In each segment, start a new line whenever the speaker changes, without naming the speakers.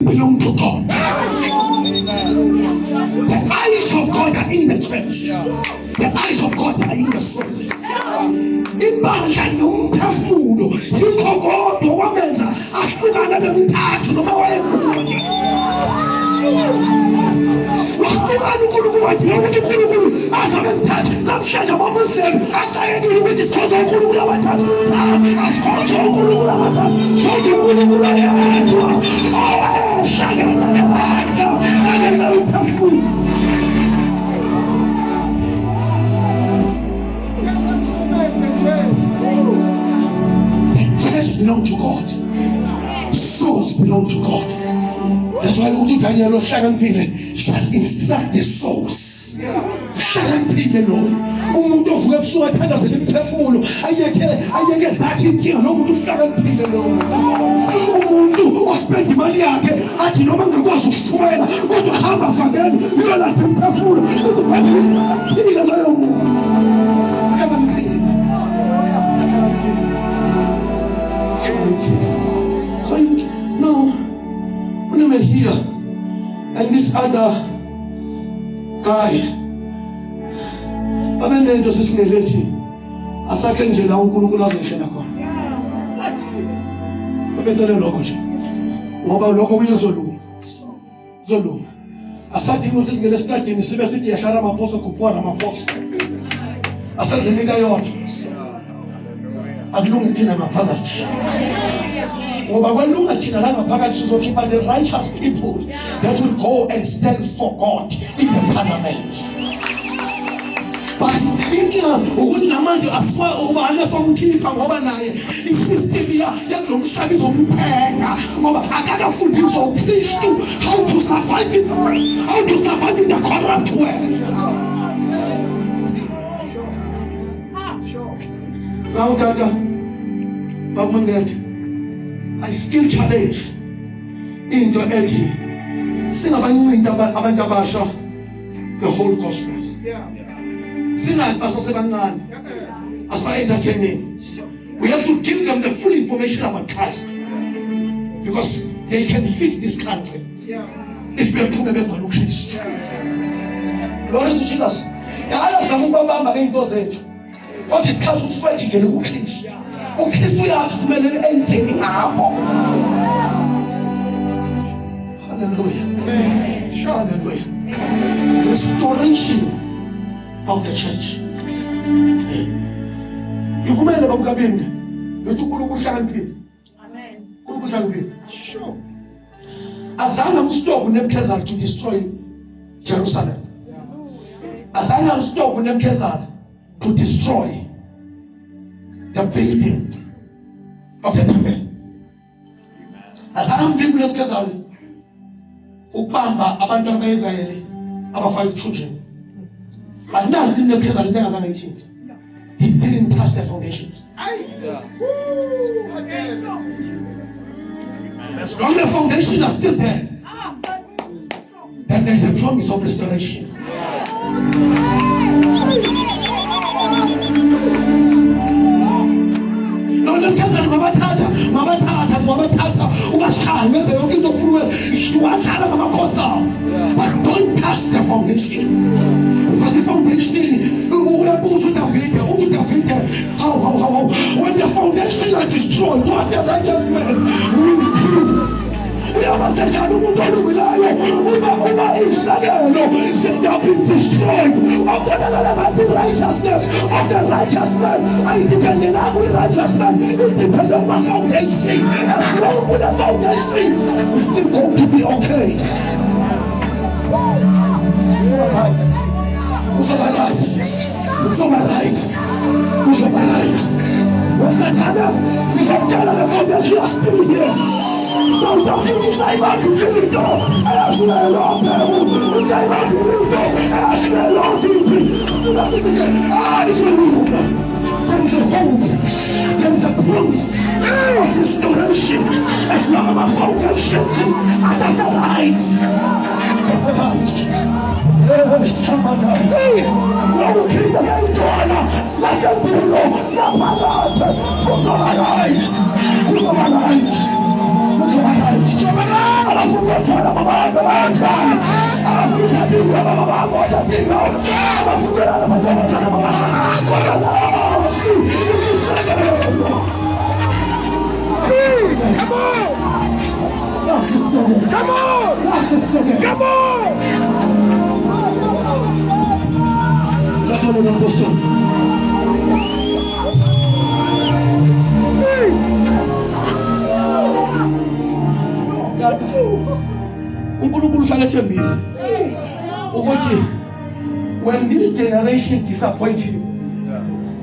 Belong to God. The eyes of God are in the church. The eyes of God are in the soul. Ibandla nomphefumulo yikho kodwa kwamenza ahlukana bemthathu noma wayemunye. Wahlukana uNkulunkulu wathi ukuthi uNkulunkulu azabe mthathu. Namhlanje amaMuslim axakekile ukuthi sikhonza uNkulunkulu abathathu. Cha, asikhonze uNkulunkulu abathathu. Sikhonza uNkulunkulu oyedwa owehlangana nebandla kanye nomphefumulo. The church belongs to God. Souls belong to God. That's why uthi Daniel ohlakaniphile shall instruct the souls. Hlakaniphile loyo. Umuntu ovuka ebusuku athandazele imiphefumulo ayeke zakhe inkinga, lo muntu uhlakaniphile loyo. Umuntu ospend imali yakhe athi noma ngakwazi ukushumayela kodwa hamba fakela uyolapha imiphefumulo, uthi loyo muntu. Hlakaniphile. So you no, when I'm here and this other guy, abenento sesinelethi asakhe nje la uNkulunkulu azoyehlela khona. Babecele lokho nje ngoba lokho kuyozolunga, kuzolunga. Asadingi ukuthi singene esitradini sibe sithi yehla Ramaphosa, khuphuka Ramaphosa. Asenzeni into eyodwa. Akulunge thina ngaphakathi. Ngoba kwalunga thina la ngaphakathi sizokhipha the righteous people that will go and stand for God in the parliament. But inkinga ukuthi namanje asikwazi ukuba anesomkhipha ngoba naye isystem yakulo mhlaba izomthenga ngoba akakafundiswa uKristu how to survive in, how to survive in the corrupt world. Now tata bakumnethu, I still challenge into ethi singabancinta abantu abasha the whole gospel. Singathi basasebancane asiba entertaining. We have to give them the full information about Christ because they can fix this country if bephume begcwele uKristu. Glory to Jesus. Dala zama ukubabamba ngey'nto zethu kodwa isikhathi ukuthi sibajikele kuKristu. uKristu uyazi kumele enzeni ngabo. Hallelujah. Hallelujah. Restoration of the church. Ngivumele babukabini bethi uNkulunkulu uhlakaniphile.
Amen.
uNkulunkulu uhlakaniphile. Sure. Azange amstop uNebuchadnezzar to destroy Jerusalem. Azange amstop uNebuchadnezzar to destroy the building of the temple. Azange amvimbe uNebuchadnezzar ukubamba abantwana ba-Israyeli abafaka ekuthunjeni. But nansi uNebuchadnezzar into engazange ayithinte. He didn't touch the foundations. As long as the foundations are still there, then there is a promise of restoration. No, Nebuchadnezzar ngabathatha, ngabathatha, ubashaya wenze yonke into ofuna ukwenza, wadlala ngamakhosi abo. But don't touch the foundation. Because the foundation, uyabuza uDavide, uthi uDavide, how, when the foundation are destroyed, what the righteous man will do? Uyabazenjani umuntu olungileyo uma isekelo seyabeen destroyed? Okubonakala ngathi righteousness of the righteous man ayidependelanga kwi-righteous man, idepende kuma-foundation. As long as the foundation is still going to be okay. Uzoba right. Uzoba right. Uzoba right. Uzoba right. Wasathana sizokutshela le foundation is still here. South Africa isayibambile into eyashulelo bheku, isayibambile into eyashulelo thiphi. Siba sithi nje izolunga. There is a hope. There is a promise of restoration. As long as our foundations are right. As the right. uKristu asayintwana lasempilo laphakade. Uzoba right. Uzoba right. Uzoba right. Abafuna ukuthwala babahambe bayathwala, abafuna ukuthatha inyoka babahambe bathatha inyoka, abafuna ukulala amantombazana babahambe, kodwa nasi isisekelo.
Come on!
Nasi isisekelo.
Come on!
Nasi isisekelo.
Come on!
Come on, Apostle. uNkulunkulu uhlala ethembile ukuthi when this generation disappoint you,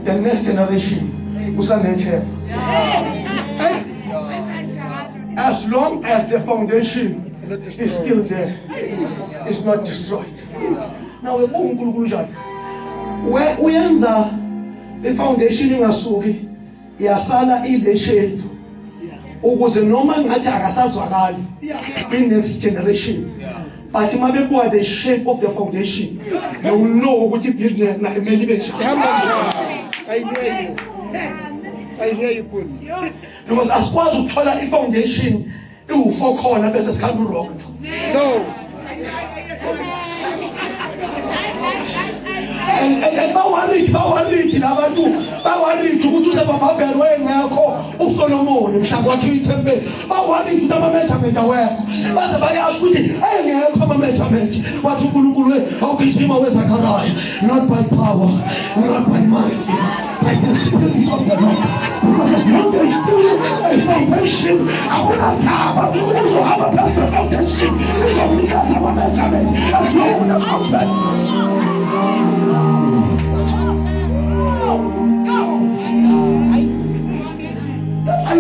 the next generation usanethemba. As long as the foundation is still there, it's not destroyed. Now uNkulunkulu njani? Uyenza i-foundation ingasuki, yasala ile shape ukuze noma ngathi akasazwakali kwi-next generation, but mabebuka the shape of the foundation, they will know ukuthi building nayo kumele ibe njani.
I hear you. I hear you good.
Because asikwazi ukuthola i-foundation iwu-four corner bese sikhanda urock.
No.
And baworried labantu, baworried ukuthi usebabambele wengekho uSolomon mhla kwakhe ithempeli, baworried ukuthi ama-measurement awekho, baze bayasho ukuthi engekho ama-measurement. Wathi uNkulunkulu awugijima weZakhariah, not by power, not by might, by the Spirit of the Lord. Because as long as still a foundation, akunandaba uzohamba past the foundation, izomnikeza ama-measurement as long as foundation.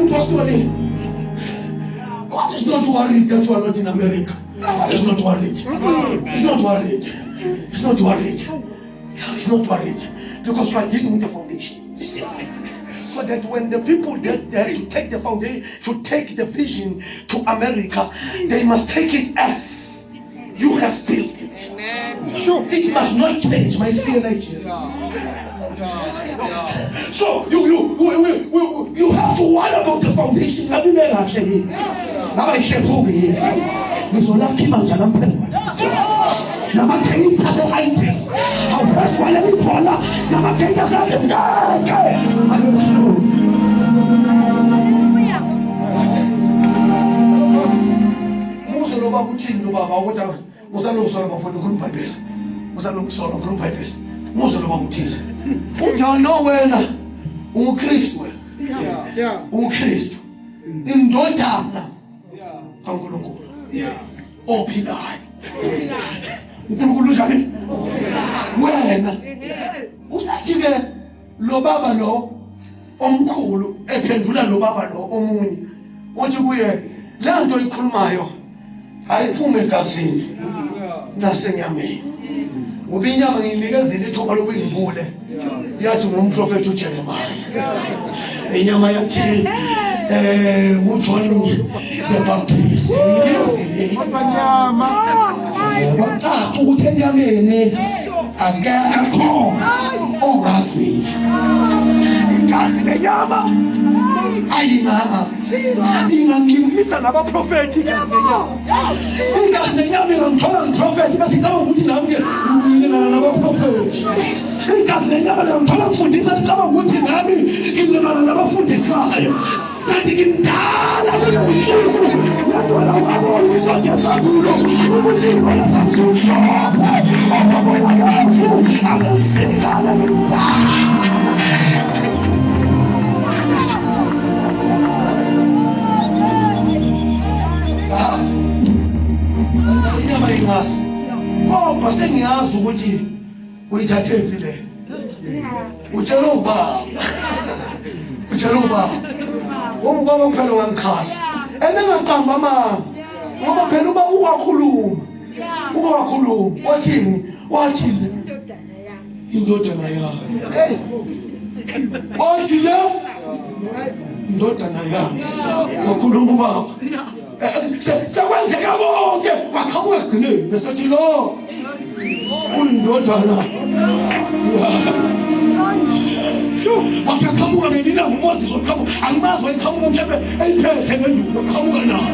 Pastorally, God is not worried that you are not in America. God is not worried. He's not worried. He's not worried. He's not worried. Because you are dealing with the foundation. So that when the people get there to take the foundation, to take the vision to America, they must take it as you have built it.
Amen. Sure.
It must not change, my dear Nigeria. So you have to worry about the foundation. Ngabe ime kahle yini? Ngabe ayihlephuki yini? Ngizolakha ibandla lami namagate ase-ITIS awuwesiwalela ibhola namagate ase-ITIS ngeke abebuhlungu. Muzo lo baba uthini lo baba kodwa usalungiswa bafuna ukhuluma iBhayibheli. Usalungiswa ukhuluma iBhayibheli. Muzo lo baba uthini? Unjani no wena? UnguKristu wena.
Yeah.
UnguKristu. Indodana kaNkulunkulu.
Yes.
Ophilayo. uNkulunkulu njani? Wena. Usathi ke lo baba lo omkhulu ephendula lo baba lo omunye. Uthi kuye le nto ikhulumayo ayiphume egazini nasenyameni. Ngoba inyama ngiyinikezile ithuba lokuyingibule. Yathi ngumprofeti uJeremiah. Inyama yathi nguJohn the Baptist. Bacaca ukuthi enyameni akekho ongaziyo. Igazi lenyama ayingazi. Ingangilimisa nabaprofeti igazi lenyama. Igazi lenyama ingangithola ngiprofeti bese ngicabanga ukuthi nami ngilingana nabaprofeti. Igazi lenyama lingangithola ngifundisa ngicabanga ukuthi nami ngilingana nabafundisayo. Kanti ngimdala kuley'nsuku yadwala wabona incwadi yesambulo ukuthi ingwele zamhlophe obomoya bovu akengisingane ngimdala. Inyama ingazi kodwa sengiyazi ukuthi uyithathephi le. Utshela ubaba. Utshela ubaba. Ngoba ubaba kuphela ungangichaza. And engaqamba amanga. Ngoba phela ubaba uwakhuluma. Uwakhuluma. Wathini? Wathi indodana yami. Hey. Wathi le indodana yami. Wakhuluma ubaba. Sekwenzeka konke waqhamuka ekugcineni bese ethi lo uyindodana yami. Wathi aqhamuka ngelinye ilanga uMoses waqhamuka, angimazi wayeqhamuka mhlawumbe eyiphethe ngenduku, waqhamuka nayo.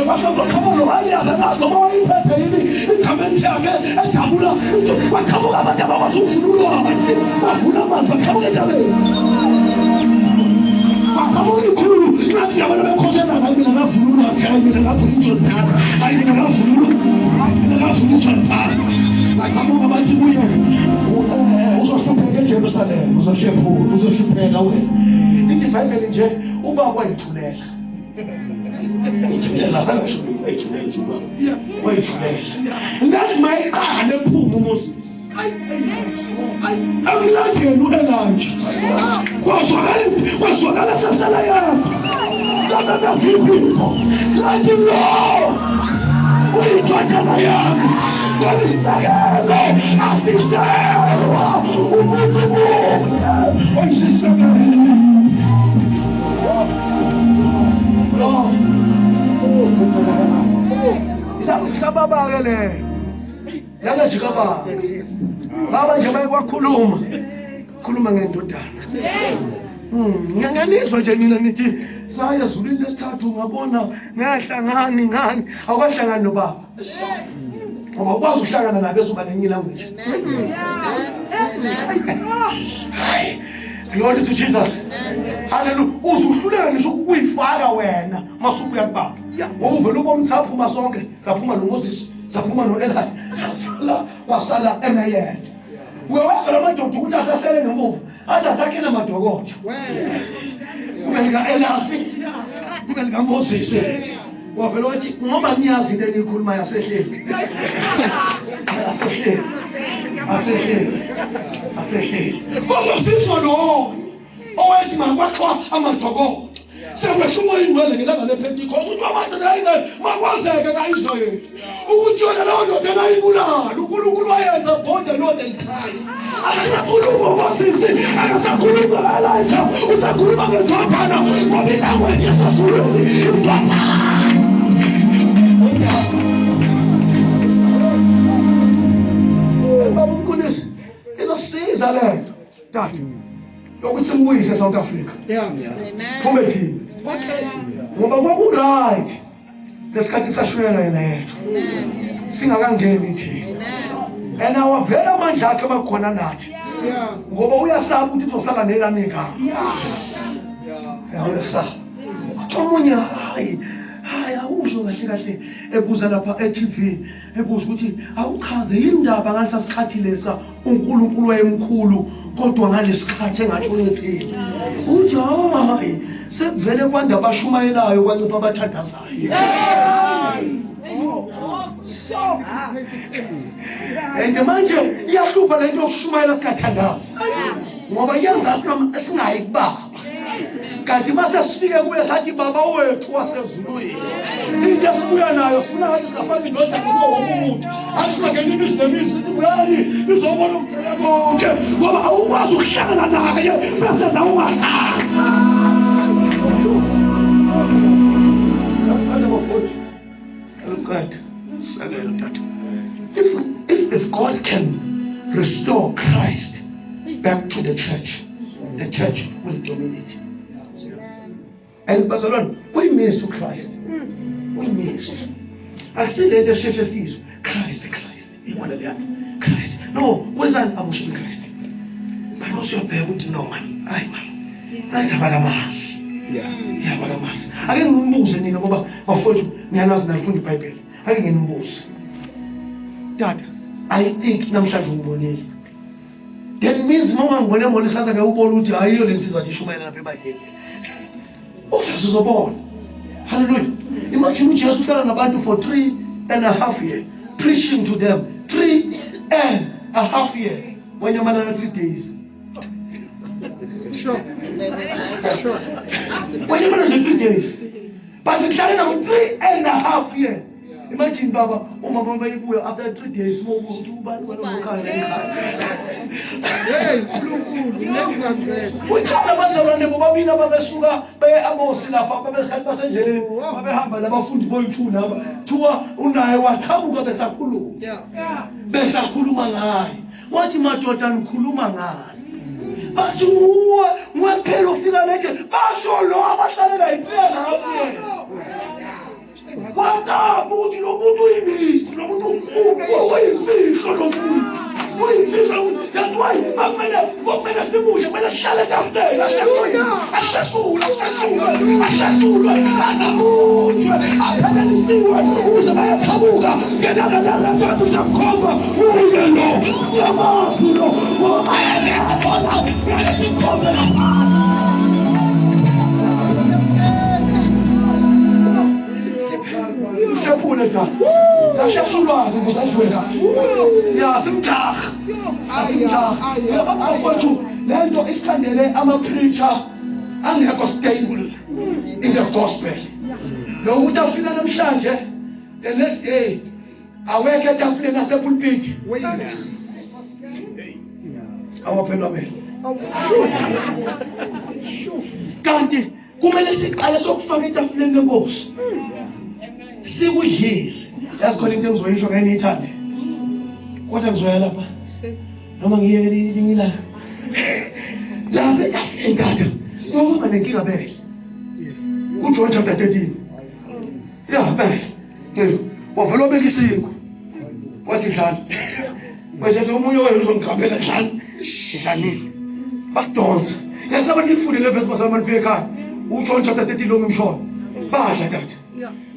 Kwase kwaqhamuka no-Elias, angazi noma wayiphethe yini igamenti yakhe edabula into. Kwaqhamuka abantu abakwazi ukuvula ulwandle, bavula amanzi, baqhamuka entabeni. Baqhamuka ikhulu, ngathi abantu bekhoselana, hayi mina ngavula ulwandle, hayi mina ngavula iJordani, hayi mina ngavula ulwandle, hayi mina ngavula iJordani. Baqhamuka bathi kuye, uzohlupheka eJerusalema, uzohlephula, uzohlupheka wena. Lithi iBhayibheli nje ubaba wayithulela. Wayithulela, azange asho lutho, wayithulela nje ubaba. Wayithulela. Ngathi mayiqala ephuma uMoses. Emlandeni u-Elijah. Kwazwakala sasala yedwa. Lamemeza iphimbo. Lathi lo uyindodana yami. Ngolisekelo asishelwa umuntu munye oyisisekelo. Lo indodana yami.
Ilanguage kababa ke le. Language kababa. Baba nje bayekwakhuluma. Khuluma ngendodana. Ngiyanizwa nje nina nithi saya ezulwini lesithathu ngabona ngehla ngani ngani awukahlangani nobaba. Ngoba ukwazi ukuhlangana naye bese uba nenye language. Hayi, glory to Jesus. Hallelujah. Uzuhluleka ngisho ukuyifaka wena masubuya kubaba. Ngoba uvela ubona ukuthi saphuma sonke, saphuma noMoses, saphuma noElijah, sasala wasala emeyedwa. Uyawazi la madoda ukuthi asasele ngemuva, athi asakhe namadokodo. Kube lika-Elias, kube likaMoses. Wavela wathi ngoba niyazi into eniyikhuluma yasehleli. Asehleli. Asehleli. Asehleli.
Kodwa sizwa lo owayethi makwakhiwa amadokodo. Sekwehla umoya ingcwele ngelanga lePentecost uthi amadoda kaIsrayeli makwazeke kaIsrayeli ukuthi yona leyo ndoda nayibulala uNkulunkulu wayenza born the Lord and Christ. Akasakhuluma uMoses, akasakhuluma Elijah, usakhuluma ngendodana ngoba ilanguage yasezulwini indodana.
Baba uMkhulisi izosiza lento tata yokuthi simbuyise eSouth Africa. Phume thina. Ngoba kwaku-right lesikhathi sashuyela yena yedwa. Singakangeni thina. And awavela amandla akhe makhona nathi. Ngoba uyasaba ukuthi uzosala nelami igama. Uyasaba. Athi omunye hayi hayi awusho kahle kahle ebuza lapha e-TV ebuza ukuthi awuchaze yini ndaba ngalesa sikhathi lesa uNkulunkulu wayemkhulu kodwa ngalesikhathi engathi unciphile. Uthi hayi sekuvele kwanda abashumayelayo kwancipha abathandazayo. And manje iyahlupha lento yokushumayela singathandazi. Ngoba yenza singayi kubaba. Kanti mase sifike kuye sathi baba wethu wasezulwini. Into esibuya nayo sifuna ngathi singafaka indodana kuwo wonke umuntu. Asingangeni imizi nemizi sithi buyani nizobona umphela konke ngoba awukwazi ukuhlangana naye bese nawe ungazali.
If God can restore Christ back to the church will dominate. And bazalwane, we missed Christ. We missed. Akusilento esheshe sizwe Christ, Christ. Ibona leyanto. Christ. No, wenzani amusho Christ. But also uyabheka ukuthi no man, hayi man. Hayi abalamazi. Yeah, abalamazi. Ake ngimbuze nina ngoba bafowethu ngiyalazi nalifunda iBhayibheli. Ake ngimbuze. Tata, I think namhlanje ungibonile. That means noma ngibone ngone sasa ngeke ubone ukuthi hayiyo le nsizwa nje ishumayela lapha ebandleni. Ufese uzobona. Hallelujah. Imagine uJesu uhlala nabantu for 3.5 years preaching to them. 3.5 years. Wanyamalala 3 days.
Sure. Sure.
Wanyamalala 3 days. But uhlala nabo 3.5 years. Imagine baba umama bayibuya after 3 days ukuthi ubani wena ekhaya ekhaya.
Hey, uNkulunkulu nenza ngeke.
Uthanda abazalwane bobabili ababesuka beye Amos lapha babesikhathi basendleleni babehamba labafundi boyi2 laba. Thiwa unaye waqhamuka besakhuluma. Besakhuluma ngaye. Wathi madoda nikhuluma ngani?
Bathi nguwe kuphela ufika lethe basho lo abahlalela yi-3.5 years. Kwacaca ukuthi lo muntu uyimisti, lo muntu uyimfihlo, lo muntu uyimfihlo. That's why kumele simudle, kumele sihlale etafuleni, ahlesule, ahlesule, asamutshwe, aphelelisiwe ukuze bayaqhamuka ngelanga lerapture sisamkhomba uye lo, siyamazi lo, ngoba bayengekho la, ngeke simkhombe lapha. Simhlephule tata. Lashephulwa-ke ukuze adliwe kahle. Ya, simjaha. Asimjaha. Uyabona bafowethu, le nto isikhandele ama-preacher angekho stable in the gospel. Lo muntu afika namhlanje, the next day awekho etafuleni asepulpiti. Awaphelwa amehlo. Kanti kumele siqale sokufaka etafuleni lenkosi. Sikudlise. Yazi khona into engizoyisho ngeke niyithande. Kodwa ngizoya lapha. Noma ngiye elinye ilanga. Lapha etafuleni tata. Ngoba nenkinga bele. Yes. UJohn chapter 13. Ya bele. Wavela wabeka isinkwa. Wathi dlani. Wathi omunye wenu uzongigabela dlani. Dlanini. Basidonsa. Yazi abantu nifunde le verse bazama nifike ekhaya. UJohn chapter 13 lo ngimshona. Badla tata.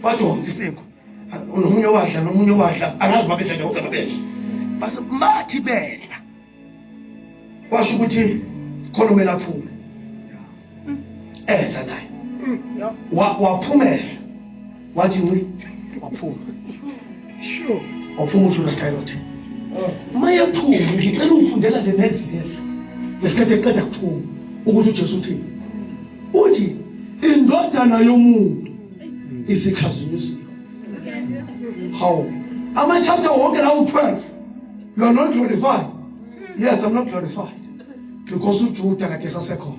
Badonsa isinkwa. Nomunye wadla, nomunye wadla. Angazi babedla nje kodwa babedla. Base mathi bedla. Kwasho ukuthi khona kumele aphume. Edla naye. Waphumela. Wathi nci waphuma.
Sure.
Waphuma uJudas Iscariot. Mayephuma ngicela ungifundela the next verse. Lesikhathi eqeda kuphuma ukuthi uJesu uthini. Uthi indodana yomuntu isikhazinyusiwe. How? Ama chapter wonke lawo 12. You are not glorified. Yes, I'm not glorified. Because uJuda kade sasekhona.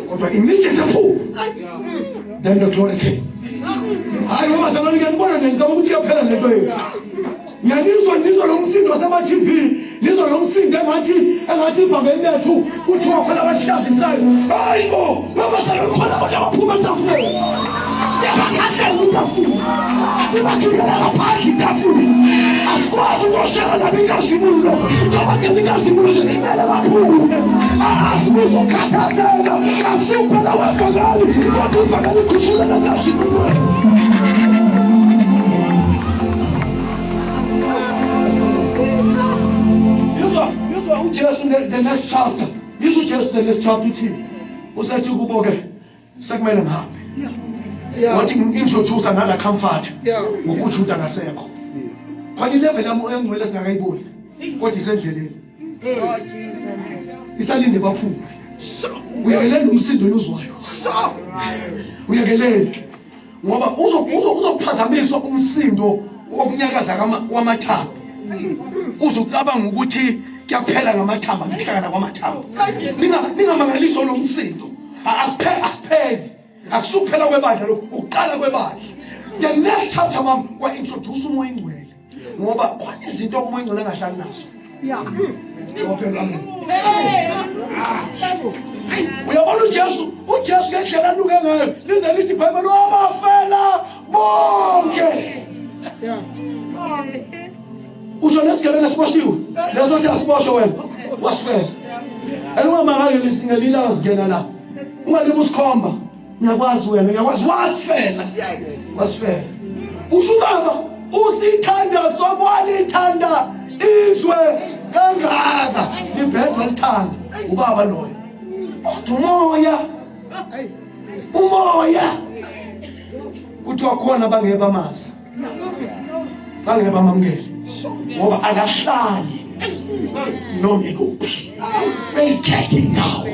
Kodwa immediately phuma. Then the glory came. Hayi ngoba saloni ngiyabona ngicabanga ukuthi iyaphela lento yethu. Ngiyanizwa nizwa lo msindo wasema TV, nizwa lo msindo engathi ivangeli lethu kuthiwa khona abahlazisayo. Hayi bo, ngoba saloni khona abantu abaphuma etafuleni. Yabakhahlele itafula. Ibakhiphela ngaphandle itafula. Asikwazi ukuzoshela nabo inkazimulo. Njengoba ngena inkazimulo nje kumele baphume. Asibuzokhathazeka. Akusiwuphela wevangeli, kodwa ivangeli ikhushulela enkazimulweni. Yizwa uJesu the next chapter. Yizwa uJesu the next chapter uthini? Usethi kubo ke sekumele ngihambe. Wathi ngi-introduce another comfort ngokujuda ngasekho. Khona ilevel yami engcwele singakayiboni. Kodwa isendleleni. Isalinde baphume. Uyekeleni umsindo enuzwayo. Uyekeleni. Ngoba uzokuphazamiswa umsindo wokunyakaza kwamathambo. Uzucabanga ukuthi kuyaphela ngamathambo, kuhlangana kwamathambo. Ningamangaliswa lo msindo. Asipheli. Akusukuphela kwebandla lokhu, ukuqala kwebandla. The next chapter mama wa-introduce uMoya Ingcwele. Ngoba khona izinto uMoya Ingcwele angahlali nazo. Uyabona uJesu, uJesu ngendlela anuke ngayo, lize lithi iBhayibheli wabafela bonke. Usho nesigebengu esiboshiwe, leso thi asiboshwe wena, wasifela. Engingamangali ngelinye singena la. Ungalibe usikhomba. Ngiyakwazi wena, ngiyakwazi wasifela. Wasifela. Usho ubaba usithanda sokwalithanda izwe kangaka. Libhedla lithanda ubaba loyo. Kodwa umoya, umoya kuthiwa khona bangeke bamazi, bangeke bamamukele ngoba akahlali noma ikuphi. Beyikhetha indawo.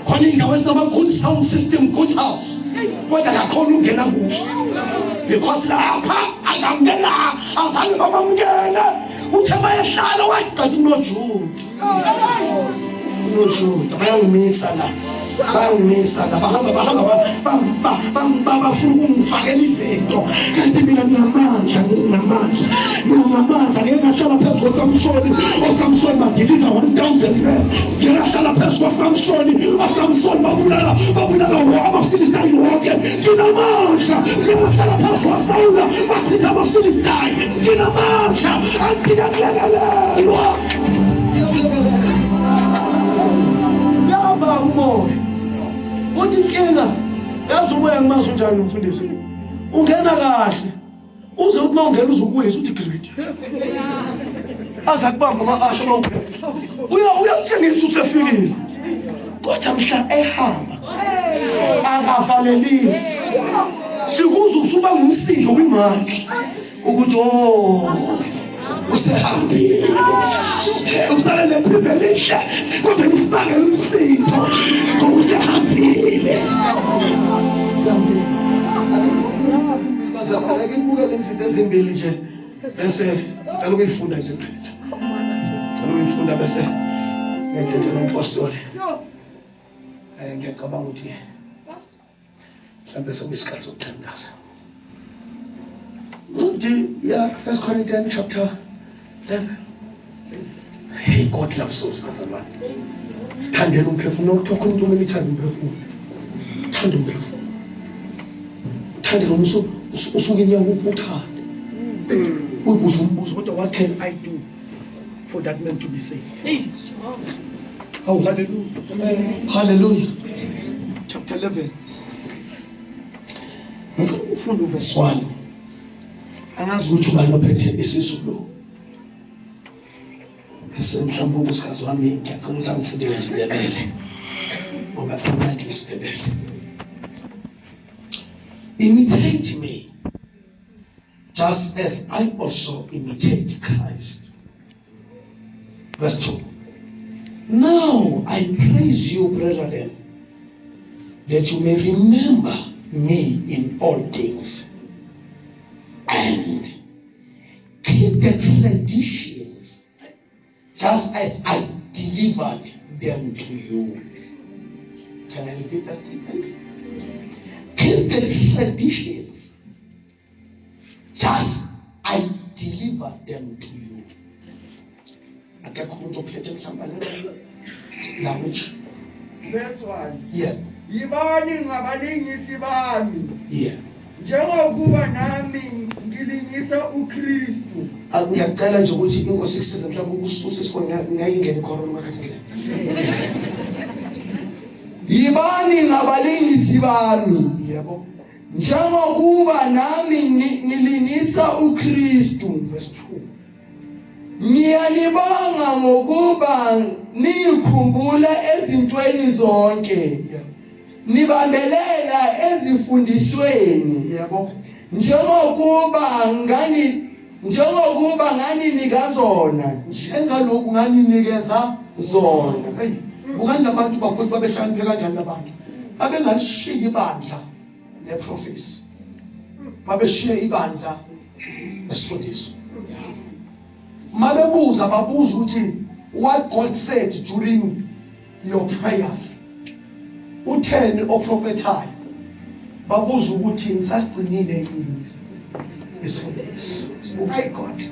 Khona indawo ezinama-good sound system, good house, kodwa akakhona ukungena kuso because lapha akamukela, azange bamamukele. Uthe mayehlala wathi kanti unoJuda, unoJuda bayangimisa la, bayangimisa la, bahamba bahamba bafuna ukungifakela izinto kanti mina nginamandla, nginamandla, nginamandla. Ngeke ngahlala phezu koSamsoni, oSamsoni badiliza 1000 men. Ngeke ngahlala phezu
kwaSamsoni, oSamsoni babulala amaFilistayini wonke. Nginamandla ngingahlala phezu kwaSawula bachitha amaFilistayini. Nginamandla angidinga kulekelelwa.
Yaba umoya. Futhi inkinga yazi umoya ngimazi unjani umfundisi. Ungena kahle. Uze uthi mawungena uzokuwisa uthi great. Aza kubamba ama-asho mawungena. Uyakutshengisa usefikile. Kodwa mhla ehamba akavalelisi. Sikuze usuba ngumsindo kwimali ukuthi oh usehambile. Usale nephimbo elihle kodwa lisibangela umsindo ngoba usehambile. Usehambile. Ake nibuke lezi zinto ezimbili nje bese cela ukuyifunda nje kuphela. Cela ukuyifunda bese ngiyadedela umpostoli. Ngiyacabanga ukuthi mhlawumbe sekuyisikhathi sokuthandaza. Uthi yeah, 1 Corinthians chapter 11. Hey, God loves souls, bazalwane. Thandeni umphefumulo, kuthiwa khona into kumele ithande umphefumulo. Thanda umphefumulo. Thande noma usuke inyanga uthande. Uyibuza umbuzo kodwa what can I do for that man to be saved? Oh, hallelujah. Hallelujah. Chapter 11. Ngicela ufunda uverse 1. Angazi ukuthi ubani ophethe isiZulu. Bese mhlawumbe unkosikazi wami ngiyacela ukuthi angifunde ngesiNdebele. Ngoba imnandi ngesiNdebele. Imitate me just as I also imitate Christ. Verse 2. Now I praise you, brethren, that you may remember me in all things and keep the traditions just as I delivered them to you. Can I repeat that statement? Keep the traditions just I delivered them to you. Akekho umuntu ophethe mhlawumbe language.
Verse 1.
Yeah.
Yibani ngabalingisi bami.
Yeah.
Njengokuba nami ngilingisa uKristu.
Ngiyacela nje ukuthi inkosi ikusize mhlawumbe ukususa isifonyo ngeke ingene icorona makhathi ndlela.
Yibani ngabalingisi bami.
Yebo.
Njengokuba nami ngilingisa uKristu.
Verse 2.
Ngiyanibonga ngokuba ningikhumbula ezintweni zonke. Nibambelela ezifundisweni.
Yebo.
Njengokuba nganinika zona.
Njengaloku nganinikeza
zona.
Hey, bukani labantu bafowethu babehlakaniphe kanjani labantu. Babengalishiyi ibandla leprofesi. Babeshiye ibandla lesifundiso. Mabebuza babuza ukuthi what God said during your prayers. Utheni oprofethayo? Babuza ukuthi nisasigcinile yini isifundiso. Oh my God.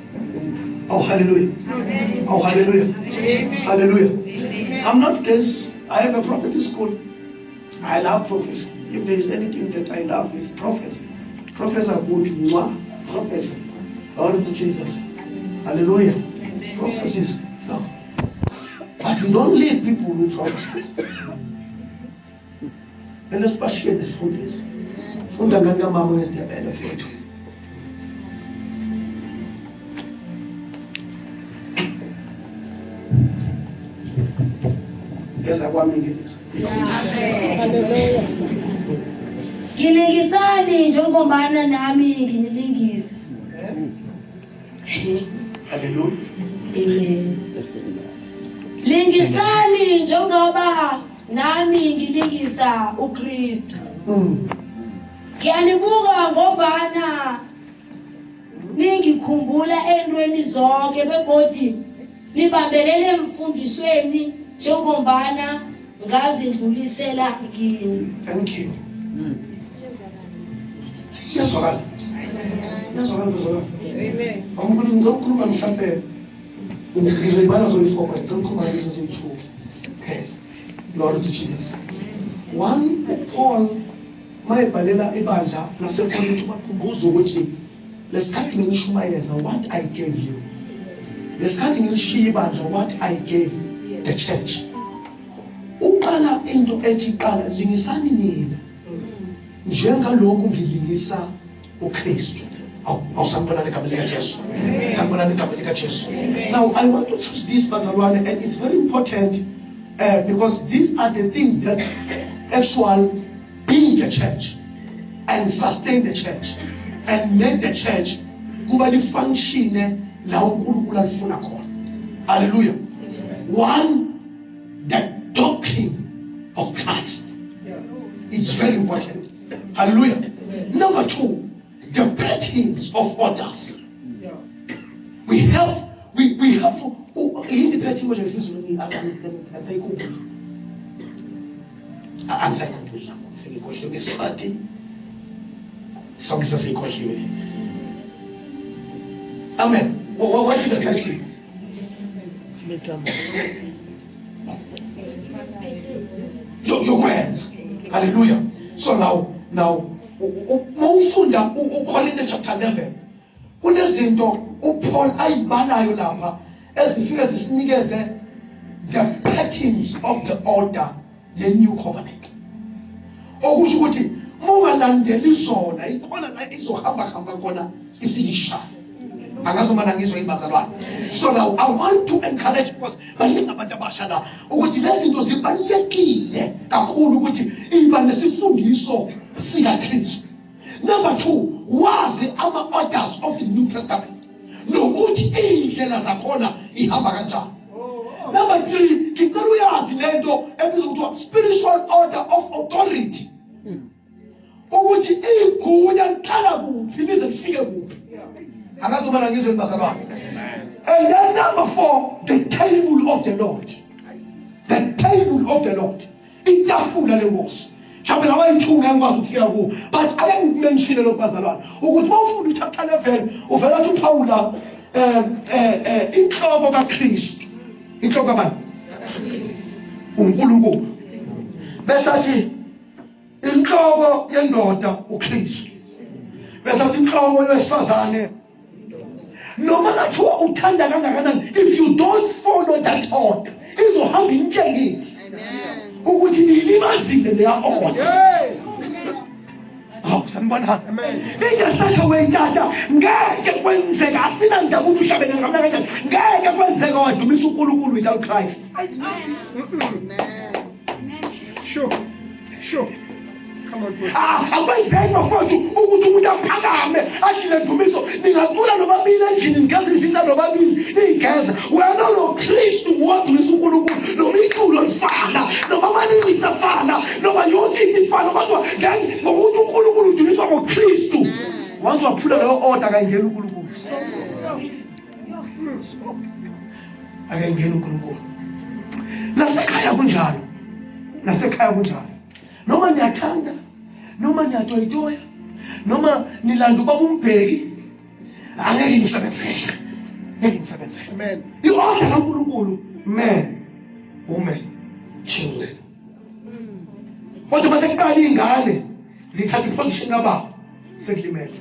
Oh hallelujah.
Amen.
Oh hallelujah.
Amen.
Hallelujah.
Amen.
I'm not against. I have a prophecy school. I love prophecy. If there is anything that I love, it's prophecy. Prophets are good. Mwah. Prophecy. Glory to Jesus. Hallelujah.
Amen.
Prophecies. No. But we don't leave people with prophecies. Let us share this food. Funda ngani kamama ngesiNdebele mfowethu. Ngeza kwami ke lezi.
Hallelujah.
Ngilingisani njengombana nami nginilingisa.
Hallelujah.
Amen. Lingisani njengoba nami ngilingisa uKristu. Ngiyanibuka ngobana ningikhumbula entweni zonke begodu nibambelele emfundisweni njengombana ngazidlulisela kini.
Thank you. Iyazwakala. Iyazwakala bazalwane.
Amen.
Awunkulunkulu ngizokhuluma mhlambe ngizoyibala zoyi-4 but ngicela ukukhuluma lezi eziyi-2 kuphela.
Glory to Jesus. One, uPaul mayebhalela ibandla laseKorinte bakhumbuza ukuthi lesikhathi ngishumayeza what I gave you. Lesikhathi ngilishiya ibandla what I gave the church. Uqala into ethi qala lingisani nina njengalokhu ngilingisa uKristu. Awusanibonani igama likaJesu. Sanibonani igama likaJesu. Now I want to touch this, bazalwane, and it's very important because these are the things that actually build the church and sustain the church and make the church kuba lifunctione la uNkulunkulu alifuna khona. Hallelujah. One, the doctrine of Christ. It's very important. Hallelujah. Number two, the patterns of orders. We have we have yini pattern manje ngesizulu? Angisayikhumbuli, angisayikhumbuli lapho, sengikhohliwe ngeSiswati, sonke sesikhohliwe. Amen. What is a pattern? Yokwenza. Hallelujah. So now mawufunda uCorinthians chapter 11, kunezinto uPaul ayibalayo lapha ezifike zisinikeze the patterns of the order ye new covenant, okusho ukuthi mongalandeli zona ikhona la izohamba hamba khona ifike ishaya. Angazi uma ngizwe, bazalwane. So now I want to encourage, because baningi abantu abasha la, ukuthi lezi zinto zibalulekile kakhulu ukuthi iba nesifundiso sikaKristu. Number 2, wazi ama orders of the New Testament nokuthi iy'ndlela zakhona ihamba kanjani. Number 3, ngicela uyazi lento ebizwa kuthiwa spiritual order of authority, ukuthi igunya liqala kuphi lize lifike kuphi. Angazi uma ngizwe, bazalwane. And then number 4, the table of the Lord. The table of the Lord, itafula lenkosi. Mhlawumbe lawa ayi-2 ngeke ngikwazi ukufika kuwo, but ake ngikumenshine lokhu, bazalwane, ukuthi uma ufunda uchapter 11 uvela athi uPawula inhloko kaKristu, inhloko kabani? uNkulunkulu. Bese athi inhloko yendoda uKristu, bese athi inhloko yowesifazane. Noma ngathiwa uthanda kangakanani, if you don't follow that order, izohamba intshengise ukuthi niyilimazile leya order. Hawu, sanibonani. Ingesakho wetata ngeke kwenzeka, asinandaba ukuthi uhlabele ngamna kanjani, ngeke kwenzeka wadumisa uNkulunkulu without Christ.
Sure. Sure. Come on, bro.
Ah, akwenzeki bafowethu ukuthi umuntu aphakame athi le ndumiso ningacula nobabili endlini, nigeza izinto nobabili, niyigeza wena noKristu, wadumisa uNkulunkulu noma iculo lifana, noma ama-lyrics afana, noma yonke into ifana, kodwa then ngokuthi uNkulunkulu udunyiswa ngoKristu.
Once waphula leyo order, akayingeni uNkulunkulu, akayingeni uNkulunkulu. Nasekhaya kunjalo, nasekhaya kunjalo. Noma niyathanda, noma niyatoyitoya, noma nilanda ubaba umbheki, angeke nisebenzele, ngeke nisebenzele.
Amen.
I-order kaNkulunkulu, man, woman, children. Kodwa mase kuqala iy'ngane zithatha iposition kababa, sekulimele.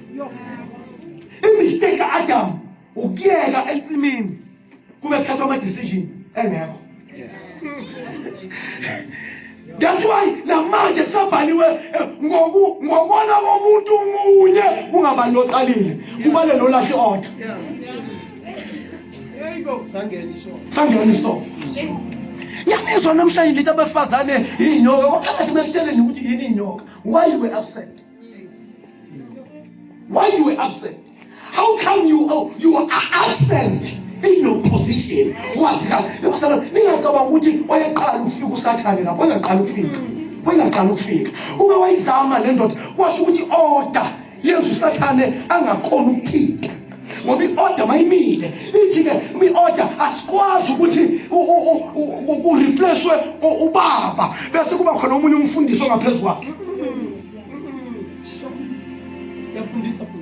I-mistake ka-Adam ukuyeka ensimini kube kuthathwa ama-decision engekho. That's why namanje kusabhaliwe ngokona komuntu munye, kungabali loqalile, kubale lo lahle order.
There you go. Sangena isono.
Sangena isono. Ngiyanizwa namhlanje lithi abafazane iy'nyoka. Kwaqala masitsheleni ukuthi yini iy'nyoka. Why you were upset? Why you were upset? How come you are absent in your position? Wazi kahle ningacabanga ukuthi wayeqala ukufika uSathane lapho, wayengaqala ukufika, wayengaqala ukufika. Uma wayizama le ndoda, kwasho ukuthi order yenza uSathane angakhona ukuthinta, ngoba i-order mayimile ithi-ke i-order asikwazi ukuthi ureplacewe ubaba bese kuba khona omunye umfundisi ongaphezu kwakhe.
Yafundisa bro.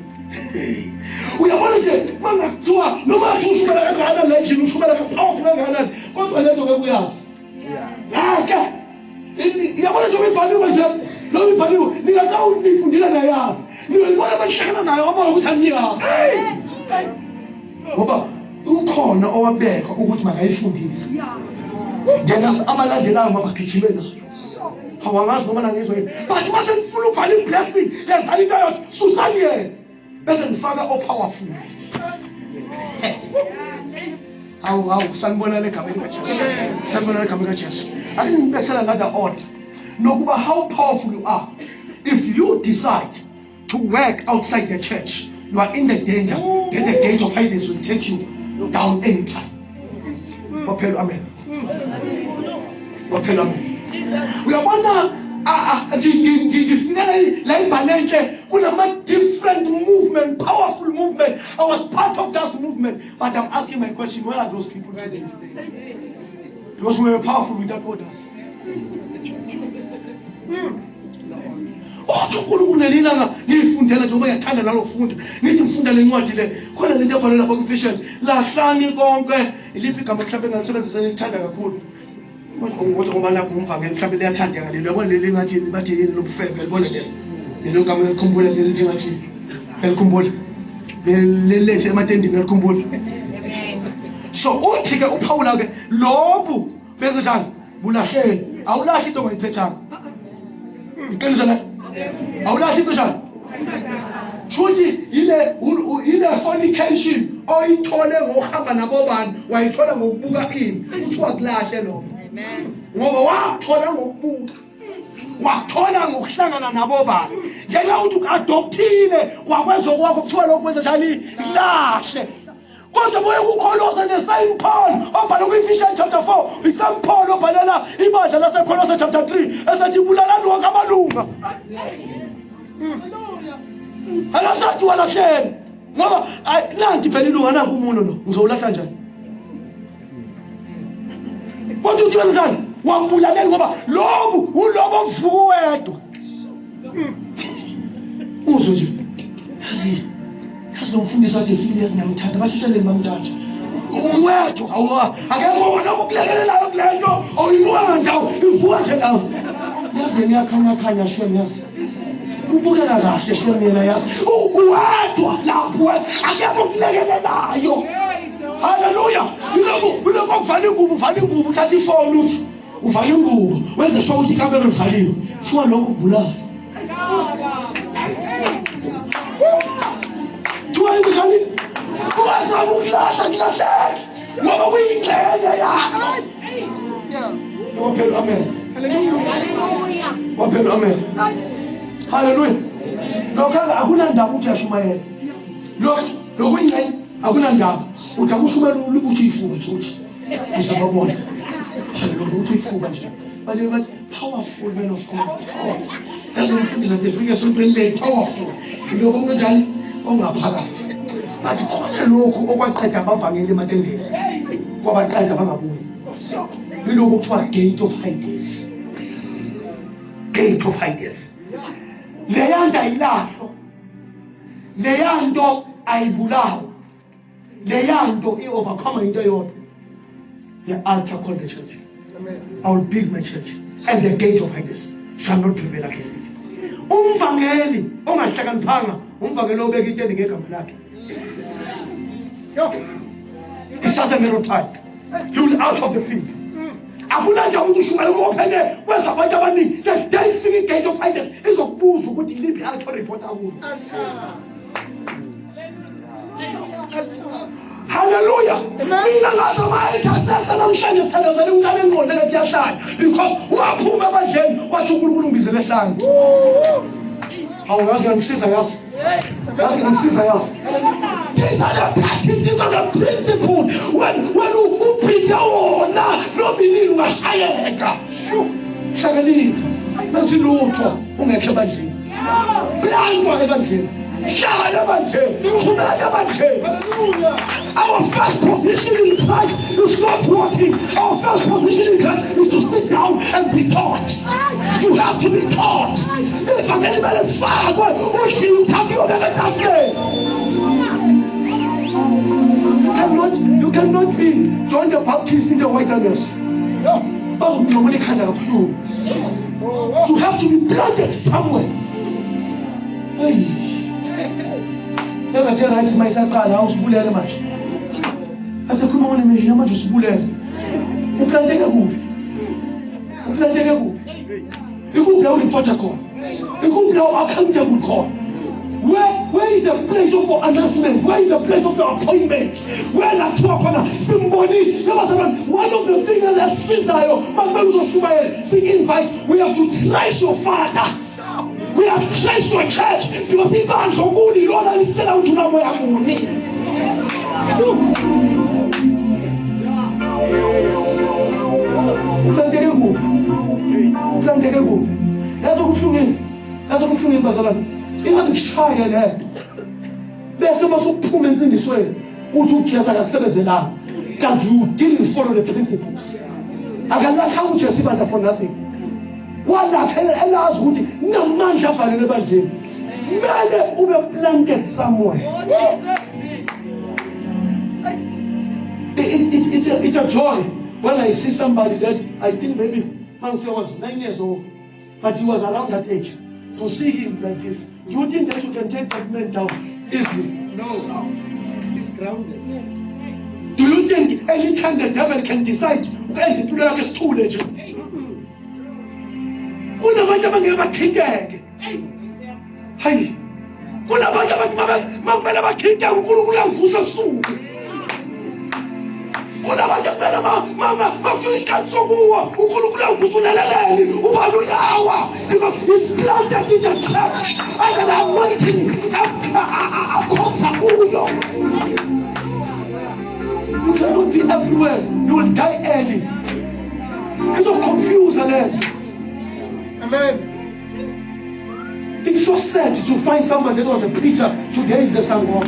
Uyabona nje mangakuthiwa noma athi ushumela kangakanani la endlini, ushumela kapowerful kangakanani, kodwa lento ngeke uyazi ngeke. Iyabona njengoba ibhaliwe nje, lo ibhaliwe ningacabanga ukuthi nifundile nayazi. Niyibona bahlangana nayo abona ukuthi aniyazi. Ngoba ukhona owabekwa ukuthi makayifundise. Ngena abalandelayo mabagijime nayo. Awangazi noma nangizwa yini. But mase nifuna ukuvala i-blessing, yenza into eyodwa, susani yena. Bese nifaka o-powerful. Awu awu sanibonana egameni likaJesu. Sanibonana egameni likaJesu. Ake ngibethela another order. Nokuba how powerful you are, if you decide to work outside the church, you are in the danger. Then the gate of Hades will take you down anytime. Waphela amen. Waphela amen. Uyabona ngifika la imbalenhle kunama different movement, powerful movement. I was part of that movement, but I'm asking my question, where are those people today? Because we were powerful without orders. Uthi uNkulunkulu nelilanga ngiyifundela njengoba ngiyathanda nalofunda ngithi ngifunda lencwadi le khona lento ebhalwe lapha kwi-vision lahlani konke iliphi igama mhlawumbe engalisebenzisa nilithanda kakhulu kodwa ngoba nakho umvangeli mhlawumbe liyathandeka lelo yabona leli ngathi bathi yini lobufebe libone lelo lelo gama elikhumbula leli njengathi elikhumbula leli lethe ematendini elikhumbula. So uthi ke uPaul ke lobu benzenjani bulahleni awulahli into ongayiphethanga iqiniso la awulahli into njani futhi ile fornication oyithole ngokuhamba nabobani wayithola ngokubuka ini kuthiwa kulahle lokho ngoba wakuthola ngokubuka wathola ngokuhlangana nabobani ngenxa ukuthi uadoptile wakwenza okwakho kuthiwa lokho kwenza njani lahle. Kodwa moya kuKholose the same Paul obhala kwi-Ephesians chapter 4 the same Paul obhalela ibandla laseKholose chapter 3 esethi bulalani wonke amalunga. Akasathi walahleni ngoba nanti phela ilunga nanku umuntu lo ngizowulahla njani? Kodwa uthi wenzani? Wambulalela ngoba lobu ulobo mvuko wedwa. Uzwe nje yazi yazi lo mfundisi ade efile yazi ngiyamthanda bashesheleni bamthatha uwedwa awuwa akekho wona okulekelelayo kule nto awuyibuka ndawo ivuka nje nawe yazi yena uyakhanya shem yazi ubukeka kahle shem yena yazi uwedwa lapho wena akekho okulekelelayo. Haleluya. Yilokhu kuvala ingubo uvala ingubo uthatha ifoni uthi uvala ingubo wenze sure ukuthi ikamera livaliwe kuthiwa lokho kubulala kuthiwa njani ungazama ukulahla kulahleke ngoba kuyingxenye yakho. Waphela amen. Waphela amen. Haleluya. Lokho akunandaba ukuthi uyashumayela lokho ingxenye akunandaba uthi akushumayela ukuthi uyifuba nje uthi uzababona. Haleluya uthi uyifuba nje bathi powerful man of God powerful yazi umfundisi ade efika esontweni le powerful lokho kunjani ongaphakathi bathi khona lokhu okwaqeda abavangeli ematendeni kwabaqeda bangabuyi yilokhu kuthiwa gate of Hades. Gate of Hades leya nto ayilahlo leya nto ayibulawa leya nto i-overcome into eyodwa the altar called the church. I will build my church and the gate of Hades shall not prevail against it. Umvangeli ongahlakaniphanga umvangeli obeka itende ngegama lakhe. It's just a matter of time. He will out of the field. Akunandaba ukuthi ushumayela kuphele kwenza abantu abaningi the day ifika i-gate of Hades izokubuza ukuthi iliphi i-altar report akulo. Hallelujah. Mina ngazi ama-intercessor namhlanje sithandazela umntana engqondo engathi iyahlanya because waphuma ebandleni wathi uNkulunkulu ungibizele ehlane. Hawu yazi ngiyamsiza yazi. Yazi ngiyamsiza yazi. These are the pattern, these are the principle. When upreacha wona noma inini ungashayeka. Hlakanipha. Benza lutho ungekho ebandleni. Plantwa ebandleni. Hlala ebandleni. Khuleka ebandleni. Our first position in Christ is not working. Our first position in Christ is to sit down and be taught. You have to be taught. Ivangeli kumele lifakwe udliwe uthathe uyobeka etafuleni. You cannot be John the Baptist in the wilderness. No. Bazokunqomela ikhanda kabuhlungu. You have to be planted somewhere. Hey. Yazi right mayisaqala awusibulele manje. Athi khuluma ngene manje usibulele. Uplanteke kuphi? Uplanteke kuphi? Ikuphi la ureporta khona? Ikuphi la accountable khona? Where is the place of your announcement? Where is the place of your appointment? Where la kuthiwa khona simbonile. One of the things that esizayo makumele uzoshumayela sik-invite, we have to trace your father. We have traced your church because ibandla okulilona lisitshela ukuthi unamoya muni. Uplanteke kuphi? Uplanteke kuphi? Yazi okubuhlungu, yazi okubuhlungu bazalwane. Ihambe kushaye le nto. Bese masukuphuma ensindisweni uthi uJesu akakusebenzelanga. Kanti you didn't follow the principles. Akalakhanga uJesu ibandla for nothing. Walakha elazi ukuthi namandla avalelwe ebandleni. Mele ube planted somewhere. It's a joy when I see somebody that I think maybe Mangfia was 9 years old, but he was around that age. To see him like this, you think that you can take that man down easily?
No, he's grounded.
Do you think anytime the devil can decide ukuenda impilo yakhe isithule nje? Kunabantu abangeke bathinteke. Hayi, kunabantu abathi makumele bathinteke uNkulunkulu angivusa ebusuku. Kunabantu kumele makufika isikhathi sokuwa uNkulunkulu angivusa uneleleni ubani uyawa because he's planted in the church and an anointing akhonza kuyo. You cannot be everywhere. You will die early. Izoconfuse le.
Amen.
It's so sad to find somebody that was a preacher today is a sangoma.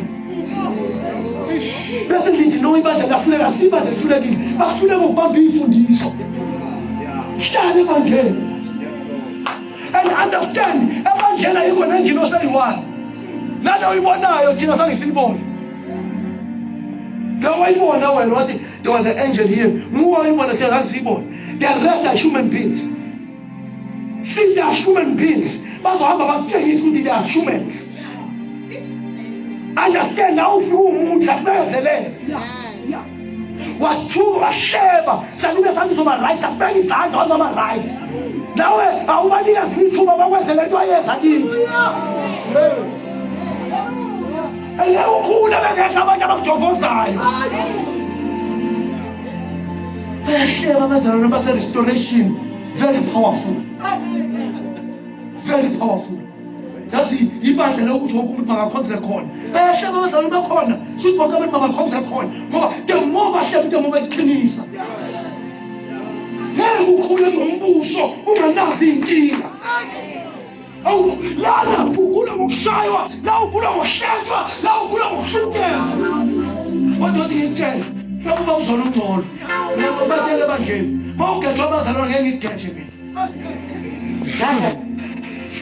Bese lithi no ibandla lahluleka, sibandla sihlulekile. Bahluleka ukubamba imfundiso. Hlala ebandleni. And understand, ebandleni ayikho nengilosi eyi-one. Nale oyibonayo thina zange siyibone. Lo wayibona wena wathi there was an angel here. Nguwe oyibona thina zange siyibone. The rest are human beings. Since they are human beings, bazohamba bakutshengisa ukuthi they are humans. Understand awufika umuntu akubekezelele. Wasithuka wahleba, salube sathi uzoba right, sakubeka izandla wazoba right. Nawe awubanika ithuba bakwenze le nto ayenza kithi. Angeke ukhule bengekho abantu abakujovozayo. Bayahleba abazalwane base-restoration, very powerful. Very powerful. Yazi ibandla lokuthi wonke umuntu makakhonze khona. Bayahleba abazalwane bakhona, futhi bonke abantu makakhonze khona. Ngoba the more bahleba the more beqinisa. Ngeke ukhule ngombuso unganazi inkinga. Lana ukhula ngokushaywa, la ukhula ngokuhlekwa, la ukhula ngokuhlukunyezwa. Kodwa uthi ngikutshele, mhlawumbe uba uzona ungcono. Uyabatshela ebandleni, mawugejwa abazalwane ngeke ngikugeje mina.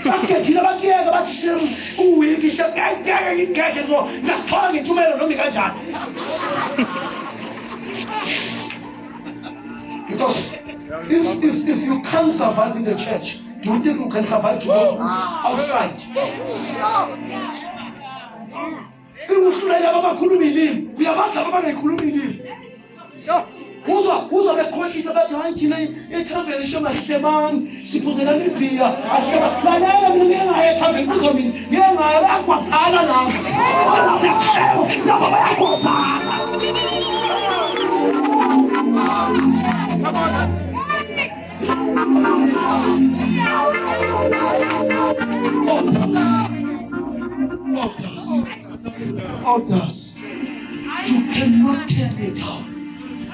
Bakugejile bakuyeka bathi shem uwiki shem ngeke ngikugeje so ngiyakuthola ngentshumayelo noma ikanjani. Because if you can't survive in the church, do you think you can survive to those outside? Ikuhluleka abakhuluma ilimi, uyabazi laba abangayikhulumi ilimi. Uzwa bekhohlisa bathi hayi thina ethaveni sho ahlebani, siphuzelana ibhiya, ahleba. Lalela mina ngeke ngaye ethaveni kuzo mina, ngeke ngaye bayagwazana lapha. Laba bayagwazana. Others, you cannot tear me down.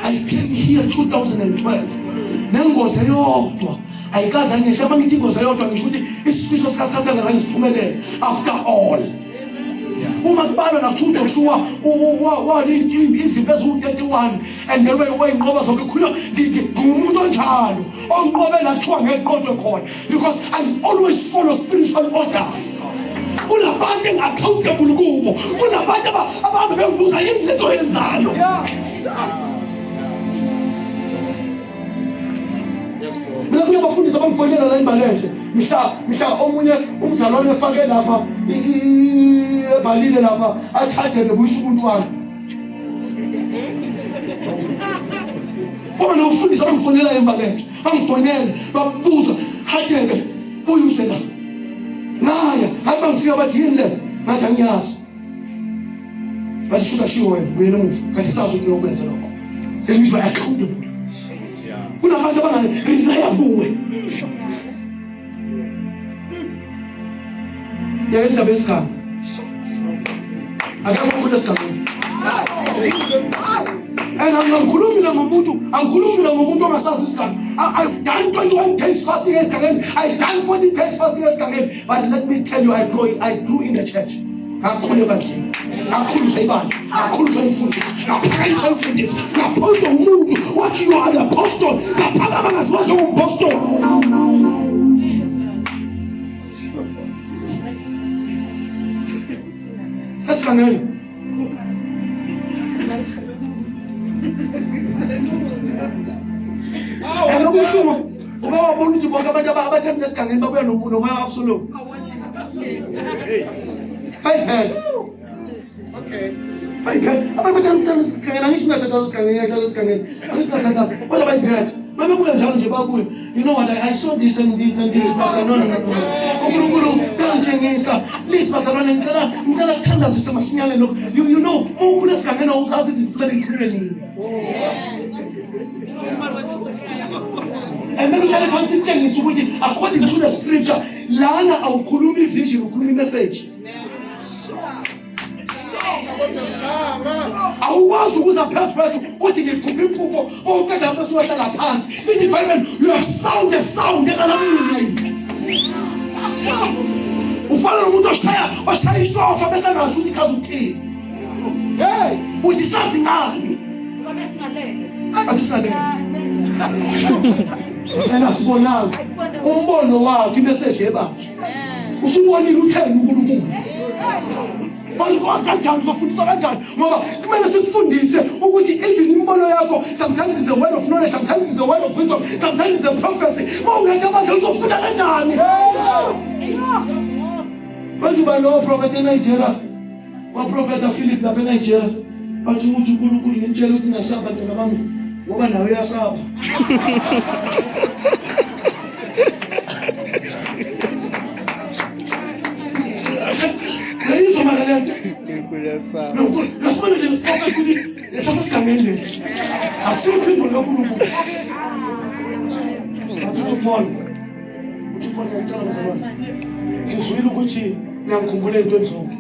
I came here 2012. Nengozi eyodwa ayikaze ngisho mangithi ingozi eyodwa ngisho ukuthi isifiso sikaSathane zange siphumelele after all. Uma kubalwa nakuthiwa uJoshua izimpi eziwu-31 and then wayinqoba zonke khuluma ngumuntu onjalo onqobe la kuthiwa ngeke kuqondwe khona because I always follow spiritual orders. Kunabantu engi-accountable kubo, kunabantu abahambe bengibuza yini lento oyenzayo.
Mina kunabafundisi abangifonela la imbalenhle mhla omunye umzalwane efake lapha ebhalile lapha athathe bebuyisa umuntu wami. Ngoba nabafundisi abangifonela imbalenhle bangifonele babuza Hadebe buyuse la. Naya hayi bangifika bathi yini le ngathi angiyazi. Bathi shuka kushiwo wena uyena emuva kanti sazi ukuthi uyokwenza lokho. Elizwe accountable. Kunabantu abangarelaya kuwe. Yeke indaba yesiganga. Akekho okhona esigangeni. And angikhulumi la ngomuntu ongasazi isiganga. I've done 21 days fasting esigangeni. I've done 40 days fasting esigangeni. But let me tell you, I grew in the church. Ngakhula ebandleni. Ngakhuliswa ibandla. Ngakhuliswa imfundiso. Ngaphakanyiswa imfundiso. Ngaphoyintwa umuntu wathi you are an apostle. Ngaphakama ngaziwa njengompostoli. Esigangeni. And okubuhlungu uba wabona ukuthi bonke abantu abathatha esigangeni babuya nomoya ka-Absalom. Bayiphethe. Bayiphethe. Abantu bathatha esigangeni, angisho ngathatha esigangeni, ngiyathatha esigangeni. Angisho ngathatha. Kodwa bayiphethe. Babebuya njalo nje babuya. You know what? I saw this and this and this pastor. No. uNkulunkulu uyangitshengisa. Please bazalwane ngicela sithandazise masinyane lokho. You know, uma ukhula esigangeni awuzazi izinto kumele ikhulunywe nini. And then uhlale phansi itshengisa ukuthi according to the scripture lana awukhulumi vision, ukhuluma message. Awukwazi ukuza phezu kwethu uthi ngiphupha iphupho uqeda lapho usuwahlala phansi. Ithi iBhayibheli you have sound the sound enganamntu. Ufana nomuntu oshaya isofa bese angasho ukuthi ichaza ukuthini. Hey, uthi sazi ngani? Athi singalele. Yena sibonanga umbono wakhe imessage yebandla. Usubonile utheni uNkulunkulu. Bazokwazi kanjani, uzofundiswa kanjani? Ngoba kumele sikufundise ukuthi even imbono yakho sometimes is a word of knowledge, sometimes is a word of wisdom, sometimes is a prophecy. Uma ungekho amandla uzofunda kanjani? Manje uba lo prophet eNigeria, waprofeta Philip lapha eNigeria, bathi ukuthi uNkulunkulu ngimtshela ukuthi ngasaba bantwana bami ngoba nawe uyasaba. Nasibona nje isiprofethi ukuthi lesasesigangeni lesi asiphimbo likaNkulunkulu. Athi uPaul, ngiyacela bazalwane, ngizwile ukuthi niyangikhumbula ey'ntweni zonke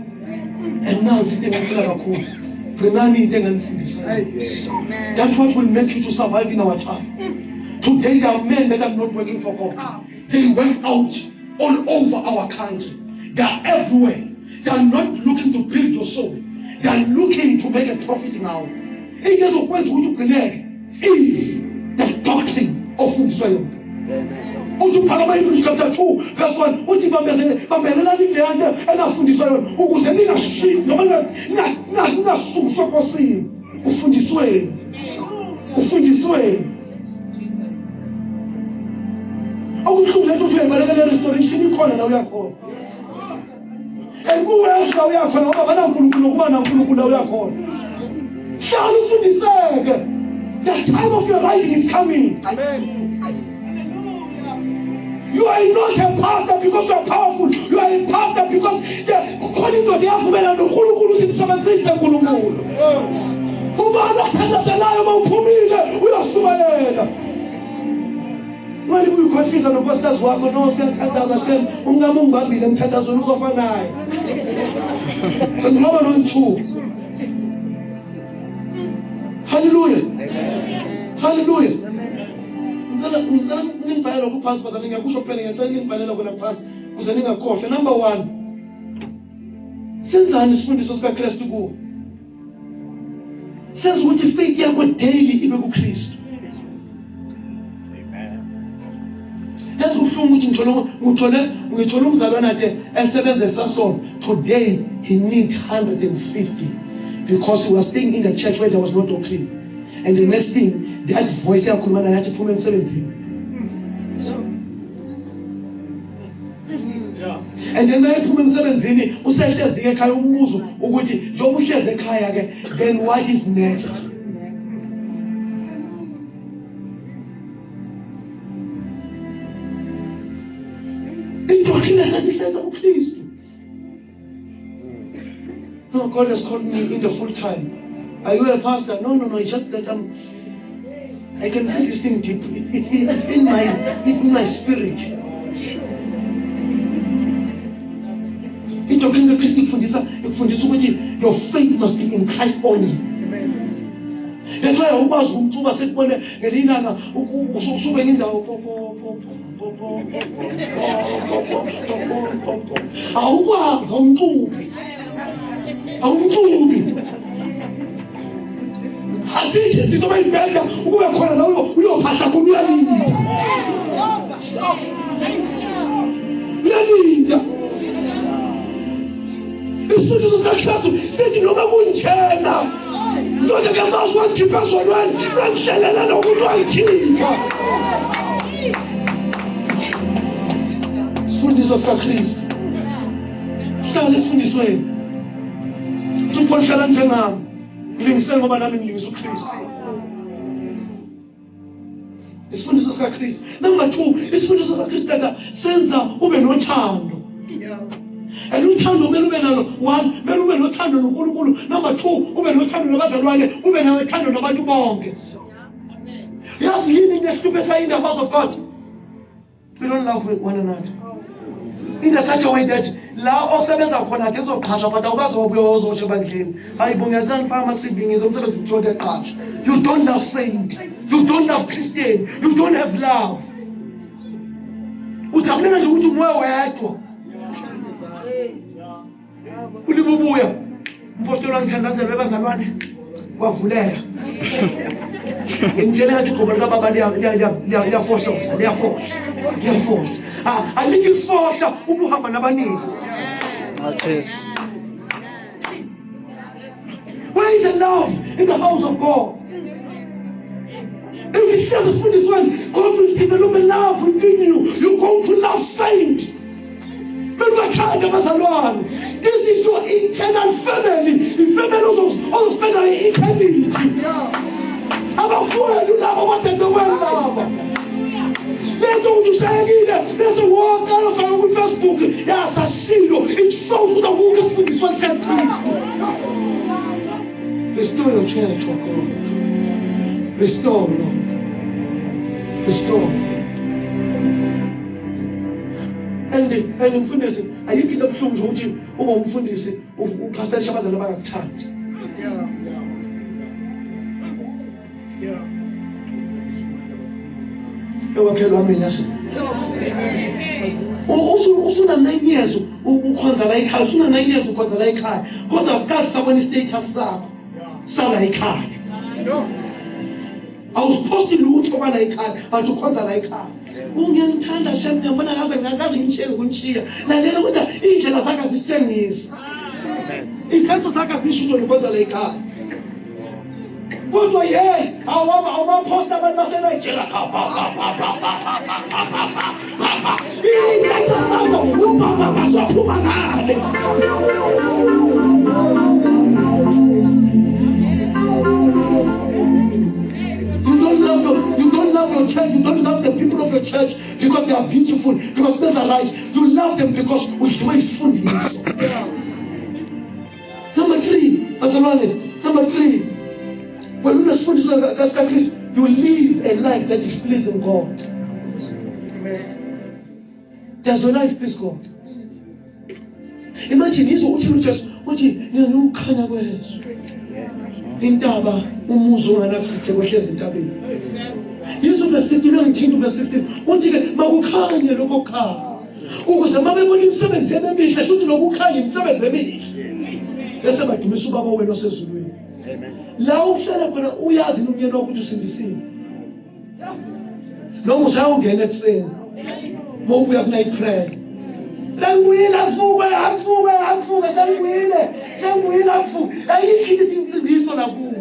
and nansi into engifela kakhulu, gcinani into enganifundisayo. That's what will make you to survive in our time. Today there are men that are not working for God. They went out all over our country. They are everywhere. They are not looking to build your soul. They are looking to make a profit now. Into ezokwenza ukuthi ugcineke is the doctrine ofundiswa yona. Uthi ubhala amaHebrews chapter 2 verse 1 uthi bambelelani kuleya nto enafundiswa yona ukuze ningashift noma ningasuswa enkosini. Ufundisweni. Ufundisweni. Okubuhlungu lento uthi uyayibalekela restoration ikhona la uyakhona. And kuwesha la uyakhona ngoba banaNkulunkulu kuba naNkulunkulu la uyakhona. Hlala ufundiseke. The time of your rising is coming. Amen. You are not a pastor because you are powerful. You are a pastor because kukhona indoda eyavumela noNkulunkulu ukuthi nisebenzise uNkulunkulu. Ubani othandazelayo uma uphumile uyashumayela. Manje uyikhohlisa nonkosikazi wakho no siyathandaza shem umngami ungibambile emthandazweni uzofa naye. Sengiqoba noyithu. Hallelujah. Hallelujah. Ngicela ningibhalele lokhu phansi bazalwane, ngiyakusho kuphela, ngiyacela ningibhalele khona phansi ukuze ningakhohlwa. Number 1. Senzani isifundiso sikaKristu kuwo? Senza ukuthi faith yakho daily ibe kuKristu. Yazi kubuhlungu ukuthi ngithole umzalwane athe esebenza eSasol. Today he need 150 because he was staying in the church where there was no doctrine. And the next thing, that voice yakhuluma naye yathi phuma emsebenzini.
And then mayephuma emsebenzini usehlezi ekhaya umbuzo ukuthi njengoba uhlezi ekhaya ke, then what is next? Indoctrine sesihleza kuKristu. No, God has called me in the full time. Are you a pastor? No. It's just that I can feel this thing deep. It's in my spirit. Indoctrine kaKristu ikufundisa ukuthi your faith must be in Christ only. That's why awukwazi ukumxuba sekubone ngelinye ilanga usuke indawo awukwazi umxubi. Awumxubi. Asithi izinto bayibheka ukube khona nawe uyophahla khona uyalinda. Uyalinda. Isifundiso sikaKristu sithi noma kunjena ndoda kamazwi wangikhipha ezonweni sengihlelela nokuthi wangikhipha. Isifundiso sikaKristu. Hlala esifundisweni. Uthi hlala njengami. Ngilingisele ngoba nami ngilingisa uKristu. Isifundiso sikaKristu. Number 2, isifundiso sikaKristu tata senza ube nothando. And uthando kumele ube nalo. 1, kumele ube nothando noNkulunkulu. Number 2, ube nothando nabazalwane, ube nothando nabantu bonke. Yazi yini into ehluphesa in the house of God? We don't love one another. In such a way that la osebenza khona ke uzoqhashwa but awukazi wabuya wozosho ebandleni. Hayi bo ngiyacela ngifake ama-CV ngizomsebenzi kuthiwa kuyaqhashwa. You don't love saint. You don't love Christian. You don't have love. Ujabulela nje ukuthi umoya wedwa. Ulibubuya. Umpostoli wangithandazela ebazalwane kwavuleka. Ngitshela ngathi igqobo likababa liyafohloza, liyafohla. Liyafohla. Alithi lifohla ubuhamba nabaningi. Where is the love in the house of God? If you serve the one, God will develop a love within you. You're going to love saint. This is your internal family. The family also spend an eternity. Abafowenu labo badadewenu laba. Lento ukuthi ushayekile bese wonke alofaka ku-Facebook yasashilo. It shows ukuthi akukho esifundiswa sikaKristu. Restore your church, oh God. Restore, Lord. Restore. And mfundisi, ayikho into ebuhlungu nje ukuthi uma umfundisi uphastelisha abazali abangakuthandi.
Yeah.
Ewakhelwa wami nasi. Usuna 9 years ukhonza la ekhaya, usuna 9 years ukhonza la ekhaya. Kodwa sikazi sabona i-status sakho sala ekhaya. Awusiposti lutho kwala ekhaya, but ukhonza la ekhaya. Ungiyangithanda shem, ngiyabona ngaze ngakaze ngitshele ukunishiya. Lalela kodwa indlela zakhe azisitshengisi. Isenzo sakhe azisho ukuthi ukhonza la ekhaya. Kodwa hey, awama-post abantu baseNigeria. Isenzo sakho ubaba basophuma ngale. You don't love your church, you don't love the people of your church because they are beautiful, because men are right. You love them because uyifundiso. Number 3, bazalwane, number 3. When you you live a life that is pleasing God. Does your life please God? Imagine uthi uthi nginukhanya kwezwe. Intaba umuzi onganakusithe kwehlezi entabeni. Yesu verse 16 uyangithinta verse 16 uthi ke makukhanye lokho kukhanya ukuze mabebona imisebenzi emihle shuthi lokukhanya imisebenzi emihle bese badumisa ubaba wenu osezulwini. La uhlala khona uyazi umyeni wakho ukuthi usindisiwe noma usayongena ekuseni mawubuya ku-night prayer sengibuyile amfuke amfuke amfuke sengibuyile sengibuyile amfuke ayikho into ethi insindiso nakuwe.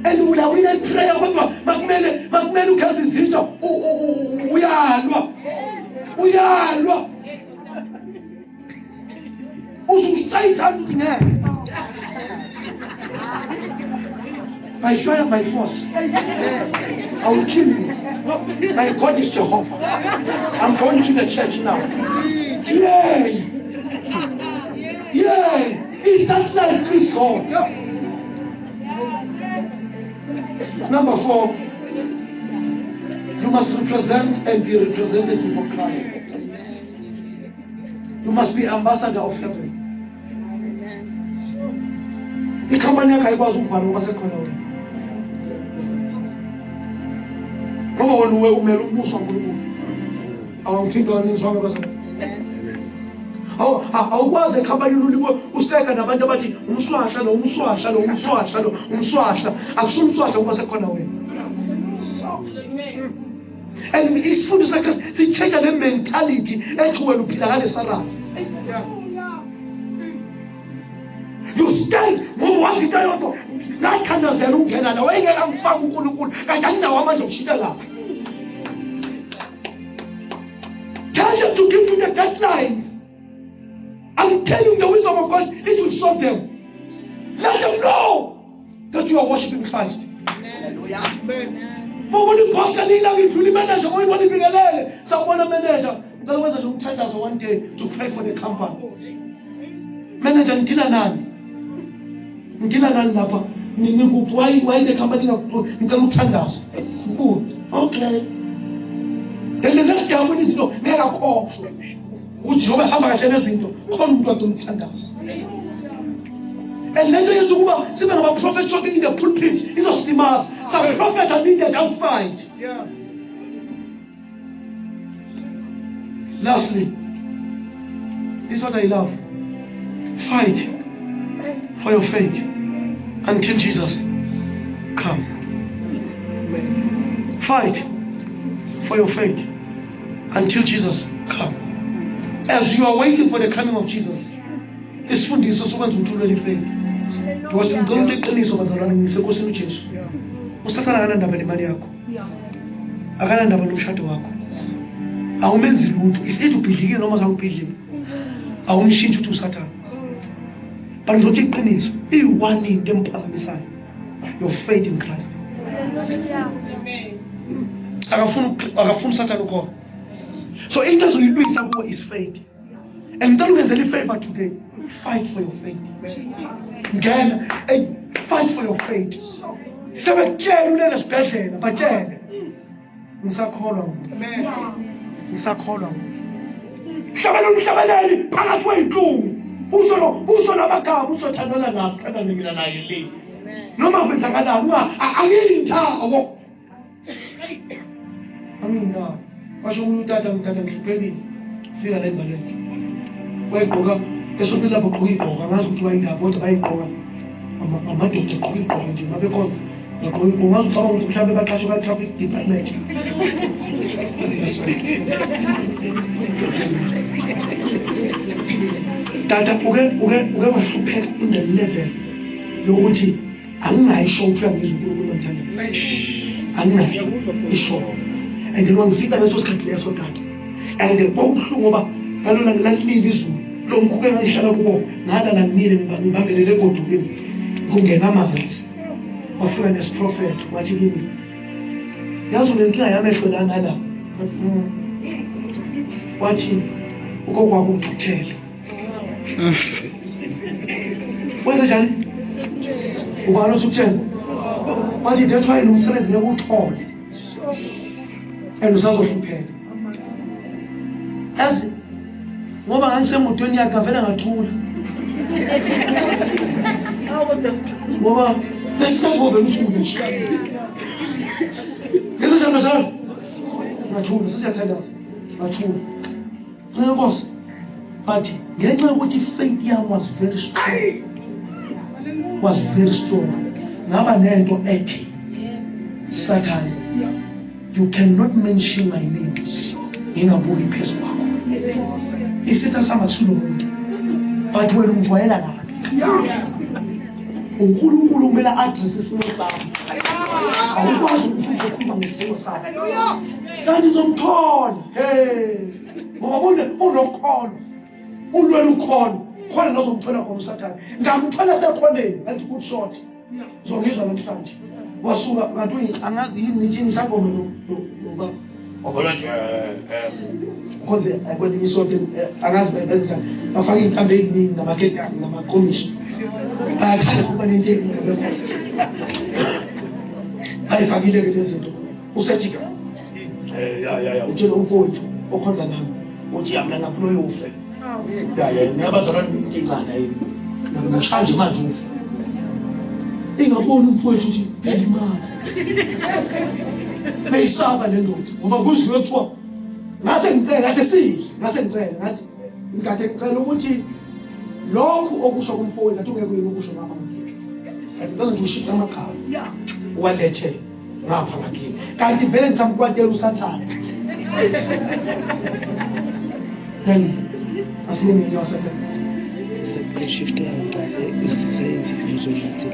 And ulawina prayer kodwa makumele makumele ugeze izitsha ushintsha uyalwa. Uyalwa. Uzushayisa ukuthi ngeke. By fire, by force, I will kill you. My God is Jehovah. I'm going to the church now. Yay! Yay! Is that life, please God? Number 4, you must represent and be representative of Christ. You must be ambassador of heaven. Ikhampani yakho ayikwazi ukuvala ngoba sekhona wena. Ngoba wena umele umbuso kaNkulunkulu. Awungiphinde wanizwanga bazalwane. Awukwazi ekhampanini ulikwe usiteka nabantu abathi umswahla lo, umswahla lo, umswahla lo, umswahla. Akusumswahla ngoba sekhona wena. And isifundo sakhe sitshentsha le mentality ethi wena uphila ngale sarafu. You stand ngoba wazi into eyodwa, ngathandazela ukungena la, wayengeke angifake uNkulunkulu kanti anginawo amandla okushintsha lapha. Tell them to give you the guidelines. I'm telling you the wisdom of God, it will solve them. Let them know that you are worshiping Christ.
Hallelujah.
Mawubona iboss kalila ngidlula imanager, mawuyibona ibingelele, sawubona manager, ngicela ukwenza nje umthandazo one day to pray for the company. Manager, ngidila nani? Ngidila nani lapha? Nikuphi? Why the company ngicela ukuthandaza? Okay. Then the next day abona izinto ngeke akhohlwe. Ukuthi njengoba ehamba kahle nezinto, khona umuntu agcina ukuthandaza. And lento yenza ukuba sibe ngama-prophet sonke in the pulpit izosilimaza. Some prophet are needed outside.
Yeah.
Lastly, this is what I love. Fight for your faith until Jesus come. Fight for your faith until Jesus come. As you are waiting for the coming of Jesus, isifundiso sokwenza ukuthi ulwele ifaith. Because ngicela ukuthi iqiniso bazalwane, ngisenkosini uJesu. uSathane akanandaba nemali yakho. Akanandaba nomshado wakho. Awumenzi lutho. Isithi ubhidlikile noma zawubhidlika. Awumshintshi ukuthi uSathane. But ngizothi iqiniso, iyi-one into emphazamisayo. Your faith in Christ. Akafuni uSathane ukhona. So into ezoyilwisa kuwe is faith. And ngicela ungenzele i-favor today. Fight for your faith. Ngena, hey, fight for your faith. Sebekutshela ulele esibhedlela, batshele. Ngisakholwa nguwe. Ngisakholwa nguwe. Hlabela umhlabeleli phakathi kwey'nhlungu. Usho lamagama, usothandana la, sithandane mina naye le. Noma kwenzakalani, angiyindawo. Angiyindawo. Washo omunye utata, ngitata ngihluphekile. Fika la embaleni. Wayegqoka esontweni lapho ugqoka igqoka, angazi ukuthi wayindaba kodwa bayigqoka. Amadoda agqoka igqoka nje mabekhonza. Bagqoka igqoka, ngazi ucabanga ukuthi mhlawumbe baqashwe ka-traffic department. Tata, uke wahlupheka in the level yokuthi angingayisho ukuthi uyangizwa uNkulunkulu mangithandaza. Anginayo isho. And then wangifika leso sikhathi leso tata. And kwakubuhlungu ngoba ngalona lalinile izulu. Lo mkhukhu engangihlala kuwo ngalala ngimile ngibambelele egodukeni kungena amanzi. Wafika nesiprofetho wathi kimi, yazi unenkinga yamehlo la ngala. Wathi ugogo wakho uthukuthele. Wenze njani? Ubani othukuthele? Wathi that's why lo msebenzi ngeke uwuthole. And usazohlupheka. Yazi ngoba ngangisemotweni yakhe ngavela ngathula. Ngoba lesikhathi bovela uthule nje. Ngenze njani bazalwane? Ngathula, sesiyathandaza. Ngathula. Ncela Nkosi. But ngenxa yokuthi faith yami was very strong. Was very strong. Ngaba nento ethi Sathane, you cannot mention my name. Ngingabuki phezu kwakho. Isitha sami akusulo muntu. But wena ungijwayela kabi. uNkulunkulu kumele address isimo sami. Awukwazi ukufuza ukukhuluma ngesimo sami. Kanti ngizomthola. Hey, ngoba unokholo. Ulwela ukholo. Khona nozomthola khona uSathane. Ngamthola sekhoneni, ngathi good shot. Zongizwa namhlanje. Wasuka ngathi angazi yini nithi nisangoma lo baba. Wavela nje khonze kwelinye isonto angazi benza bafaka iy'ntambo ey'ningi namaketanga namakomishi. Bayathanda ukuba nento eningi bekhonze. Bayifakile-ke lezi zinto. Usethi ya utshela umfowethu okhonza nami uthi ya mina ngakuloyo ufe. Ya nabazalwane nento encane yini. Ngashanje manje ufe. Ingaboni umfowethu ukuthi yalimala. Beyisaba le ndoda ngoba kuziwe kuthiwa ngase ngicela ngathi sidle ngase ngicela ngathi ingathi ngicela ukuthi lokhu okusho kumfowethu ngathi ungeke uyini ukusho ngapha ngakini. Ngathi ngicela nje ushifte amagama uwalethe ngapha ngakini. Kanti vele ngisamkwatela uSathane. Then asiyeni yoSathane.
Sicela shifte kancane isisenze video nathi la.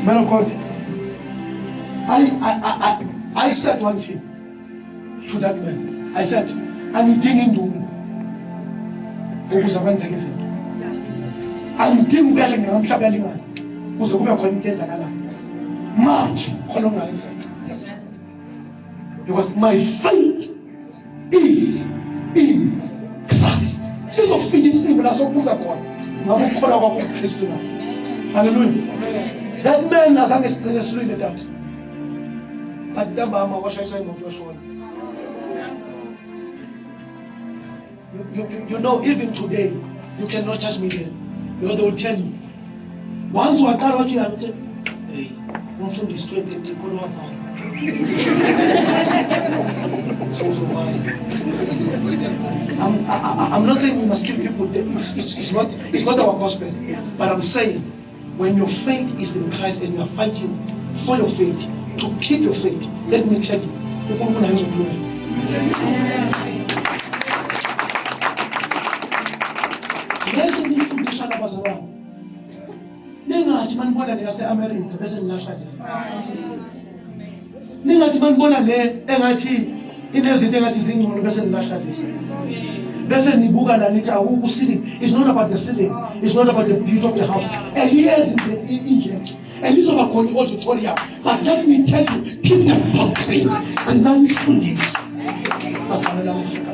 Man of God, I said one thing to that man. I said, angidingi induku ukuze kwenzeke izinto. Angidingi ukuyahle ngamhlaba yalingana kuze kube khona into eyenzakalayo. Manje khona okungayenzeka. Because my faith is in Christ. Sizofika isimo la sokubuza khona ngabe ukukholwa kwakho kuKristu na. Hallelujah. That man azange sigcine silwile that. But ntambama washayisa imoto yashona. You know, even today, you cannot touch me there. Because they will tell you. Once waqala wathi uyathi, hey, umfundisi 20 khona wavaya. So I'm not saying we must kill people. It's not our gospel. But I'm saying, when your faith is in Christ and you are fighting for your faith, to keep your faith, let me tell you, uNkulunkulu ayizukulwela. Lento nifundiswa nabazalwane. Ningathi manibona le yase-America bese nilahla le. Ningathi manibona le engathi inezinto engathi zingcono bese nilahla le. Bese nibuka la nithi awukho ceiling. It's not about the ceiling. It's not about the beauty of the house. And here's the inject. And izoba khona i-auditorium. But let me tell you, keep the doctrine. Gcinani isifundiso. Bazalwane lami.